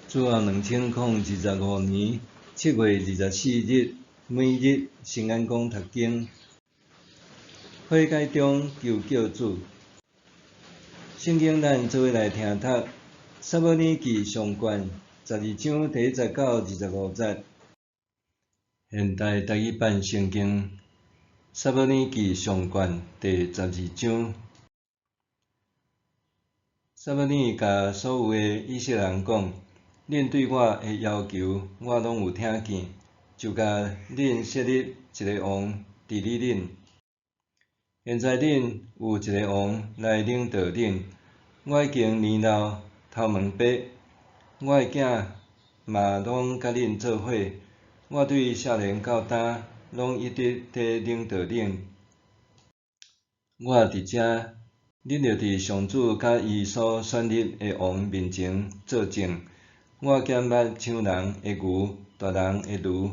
主後2025年7月24日，每日聖安講讀經，悔改中求叫主。聖經咱做伙來聽讀《撒母耳記上卷》12章第1節到25節。現代台語版聖經《撒母耳記上卷》第12章。撒母耳共所有的以色列人講：恁對我的要求，我攏有聽見，就共恁設立一个王治理恁。現在恁有一个王來領導恁。我已經年老，頭毛白，我的囝嘛攏佮恁做伙。我對少年到今，攏一直佇領導恁。我佇遮，恁著佇上主佮伊所選立的王面前作證。我敢捌搶人的牛，奪人的驢，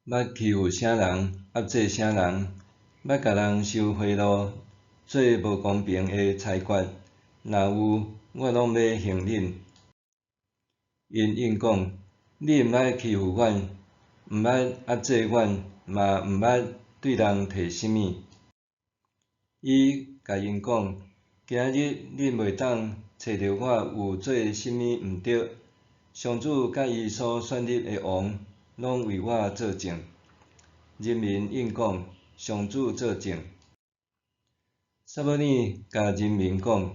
捌欺負啥人，壓制啥人，捌共人收賄賂，做無公平的裁決，若有，我攏欲刑恁。𪜶應講：你毋捌欺負阮，毋捌壓制阮，嘛毋捌對人提啥物。伊共𪜶講：今仔日恁袂當揣著我有做啥物毋著，上主佮伊所選立的王，攏為我作證。人民應講：上主作證。撒母耳共人民講：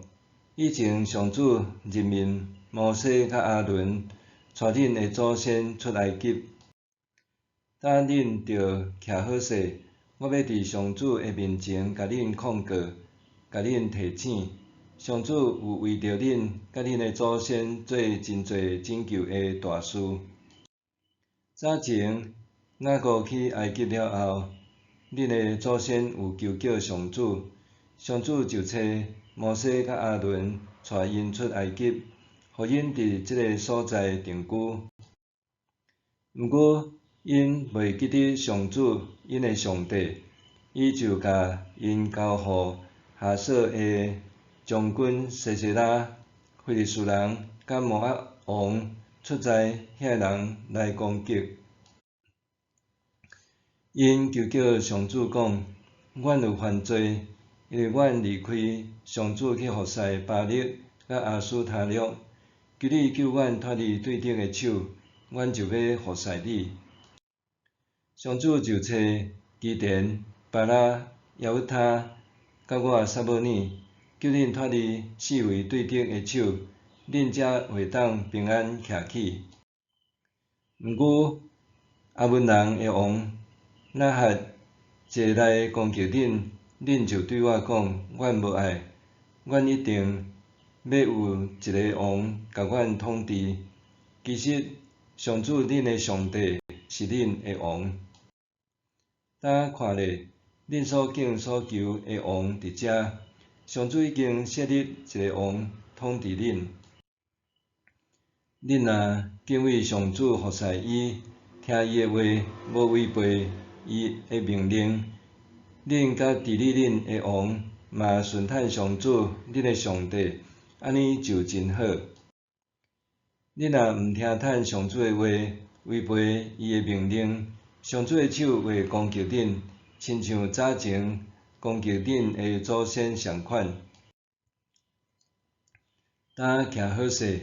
以前上主任命摩西佮亞倫，帶恁的祖先出埃及。今恁著徛好勢，我欲佇上主的面前共恁控告，共恁提醒。上主有為著恁佮恁的祖先做真濟拯救的大事。早前雅各去埃及了後，恁的祖先有求叫上主，上主就差摩西佮亞倫帶𪜶出埃及，予𪜶佇這个所在定居。毋過，𪜶袂記得上主𪜶的上帝，伊就共𪜶交予哈索的將軍西西拉、非利士人佮摩押王出在遐人來攻擊。𪜶求叫上主講：阮有犯罪，因為阮離開上主去服侍巴力佮亞斯他錄。求你救阮脫離對敵的手，阮就欲服侍你。上主就差基甸、巴拉、耶弗他佮我撒母耳，救恁脫離四圍對敵的手，恁才會當平安徛起。毋過，亞捫人的王拿轄坐來攻擊恁，恁就對我講：阮無愛，阮一定欲有一个王共阮統治。其實，上主恁的上帝是恁的王。今看咧，恁所敬所求的王佇遮，上主已經設立一个王統治恁。恁若敬畏上主，服侍伊，聽伊的話，無違背伊的命令，恁佮治理恁的王嘛順趁上主恁的上帝，按呢就真好。恁若毋聽趁上主的話，違背伊的命令，上主的手會攻擊恁，親像早前攻擊恁的祖先仝款。今徛好勢，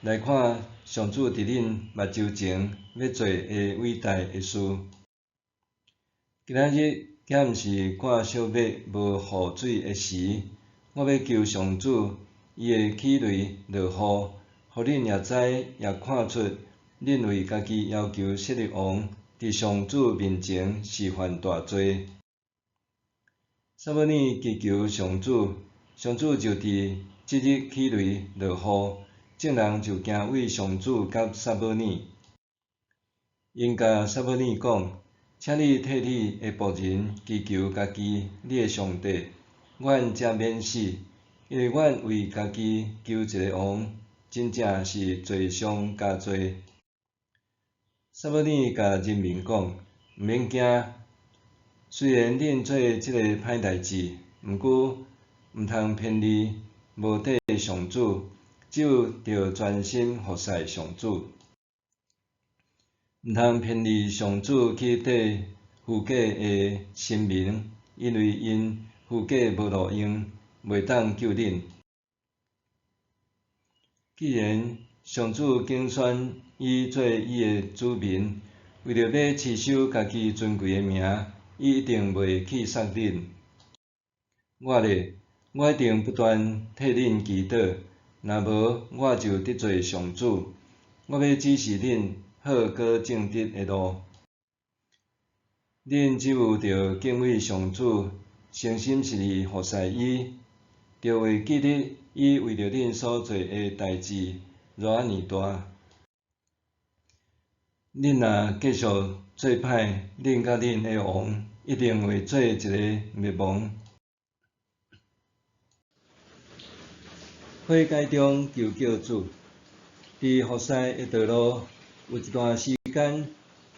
來看上主佇恁目睭前欲做的偉大的事。今仔日敢毋是趕小麥無雨水的時，我欲求上主，伊會起雷落雨，予恁也知也看出，恁為家己要求設立王，佇上主面前是犯大罪。撒母耳祈求上主，上主就佇這日起雷落雨，眾人就敬畏上主佮撒母耳。𪜶共撒母耳講：請你替你的僕人祈求家己你的上帝，阮才免死，因為阮為家己求一个王，真正是罪上加罪。撒母耳共人民講：毋免驚，雖然恁做這个歹代誌，毋過毋通偏離，無綴上主。只著專心服侍上主。毋通偏離上主去綴虛假的神明，因為𪜶虛假無路用，袂當救恁。既然上主揀選伊做伊的子民，為著欲持守家己尊貴的名，伊一定袂棄殺恁。我咧，我一定不斷替恁祈禱，若無我就得罪上主。我欲指示恁好閣正直的路。恁只有著敬畏上主，誠心實意服侍伊，就會記得伊為著恁所做的代誌偌仔爾大。恁若繼續做歹，恁佮恁的王一定會做一個滅亡。悔改中求救主，佇服侍的道路有一段時間，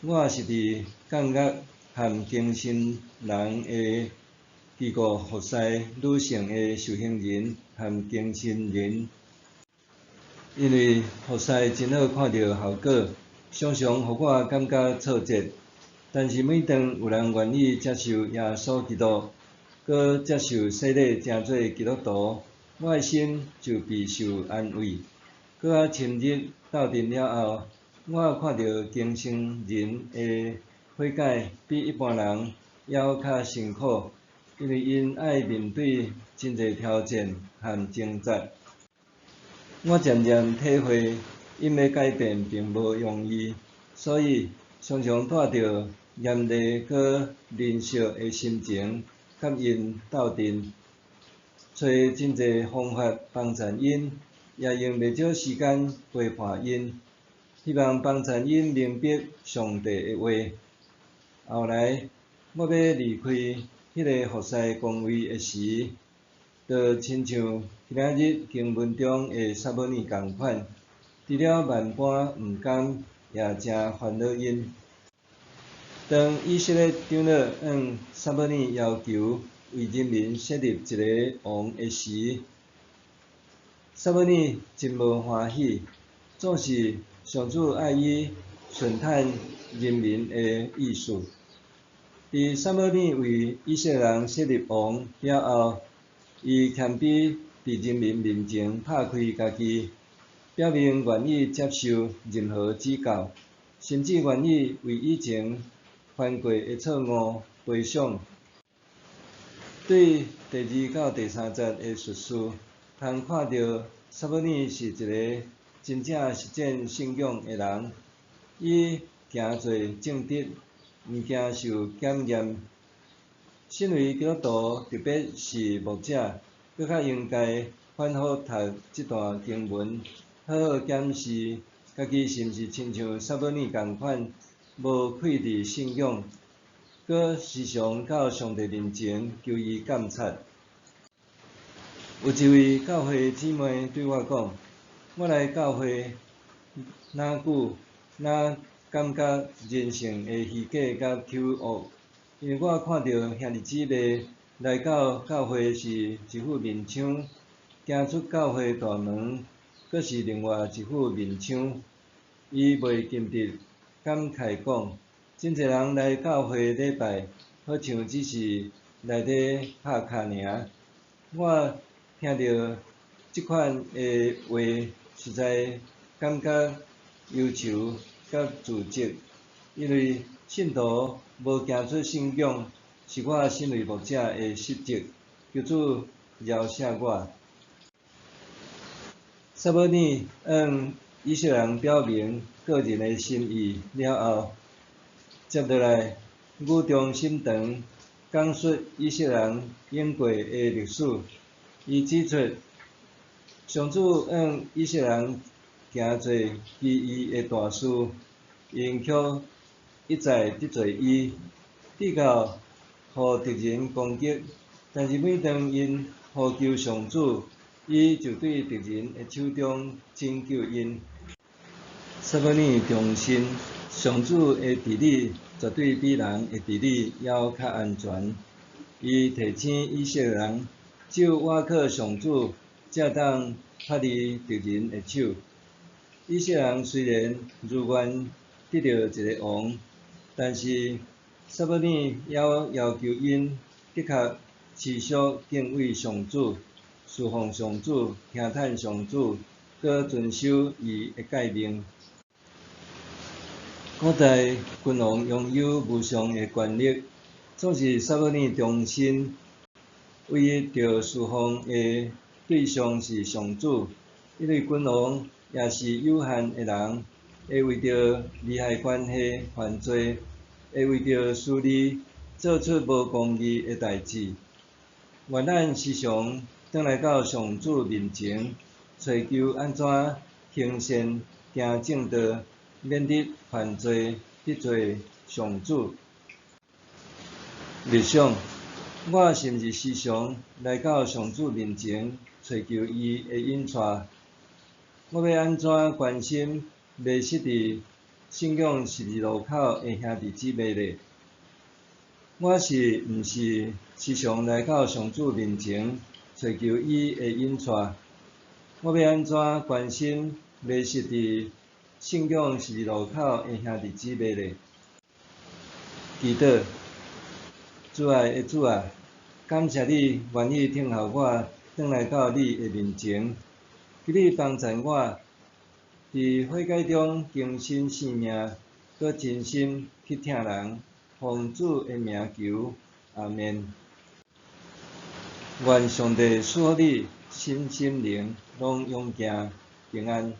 我是佇降壓和更生人的機構服侍女性的受刑人和更生人，因為服侍真好看著效果，常常予我感覺挫折。但是每當有人願意接受耶穌基督，閣接受洗禮成做基督徒，我的心就備受安慰。閣較深入鬥陣了後，我看著更生人的悔改比一般人猶較辛苦，因為𪜶愛面對真濟挑戰和掙扎。我漸漸體會，𪜶欲改變並無容易，所以常常帶著嚴厲閣憐惜的心情，佮𪜶鬥陣，揣真濟方法幫贊𪜶，也用袂少時間陪伴𪜶，希望幫贊𪜶明白上帝的話。後來，我欲離開彼个服侍崗位的時，就親像今仔日經文中的撒母耳仝款，除了萬般毋甘，也誠煩惱𪜶。當以色列長老向撒母耳要求為人民設立一个王的時，撒母耳真無歡喜，總是上主愛伊順探人民的意思。佇撒母耳為以色列人設立王了後，伊謙卑佇人民面前拍開家己，表明願意接受任何指教，甚至願意為以前犯過的錯誤賠償。對第二到第三節的敘事，通看著撒母耳是一个真正實踐信仰的人，伊行做正直，毋驚受檢驗。身為基督徒，特別是牧者，閣較應該反覆讀這段經文，好好檢視家己是毋是親像撒母耳仝款，無愧佇信仰，閣時常到上帝面前求伊監察。有一位教會姊妹對我講：我來教會若久，若感覺人性的虛假佮醜惡，因為我看著兄弟姊妹來到教會是一副面相，行出教會大門，閣是另外一副面相。伊袂禁得感慨講：真濟人來教會禮拜，好像只是來咧拍卡爾。我聽著這款的話，實在感覺憂愁佮自責，因為信徒無行出信仰，是我身為牧者的失職，求主饒赦我。撒母耳向以色列人表明個人的心意了後，接落來語重心長講述以色列人經過的歷史。伊指出，上主向以色列人行做奇異的大事，𪜶卻一再得罪伊，直到予敵人攻擊。但是每當𪜶呼求上主，伊就對敵人的手中拯救𪜶。撒母耳重申，上主的治理絕對比人的治理猶較安全。伊提醒以色列人，只有倚靠上主，才會當脫離敵人的手。以色列人雖然如願得著一个王，但是撒母耳猶要求𪜶的確持續敬畏上主、事奉上主、聽趁上主，閣遵守伊的誡命。古代君王擁有無上的權力，總是撒母耳重申，唯一著事奉的對象是上主，因為君王也是有限的人，會為著利害關係犯罪，會為著私利做出無公義的代誌。願咱時常轉來到上主面前，揣求按怎行善、行正道，免得犯罪得罪上主。默想，我是毋是時常來到上主面前，揣求伊的引帶？我欲按怎關心迷失佇信仰十字路口的兄弟姊妹呢？我是毋是時常來到上主面前，揣求伊的引帶？我欲按怎關心迷失佇信仰十字路口的兄弟姊妹呢？祈禱，慈愛的主啊，感謝你願意聽候我轉來到你的面前，求你幫贊我，佇悔改中更新生命，閣真心去疼人，奉主的名求，阿們。願上帝賜福你，身心靈攏勇健平安。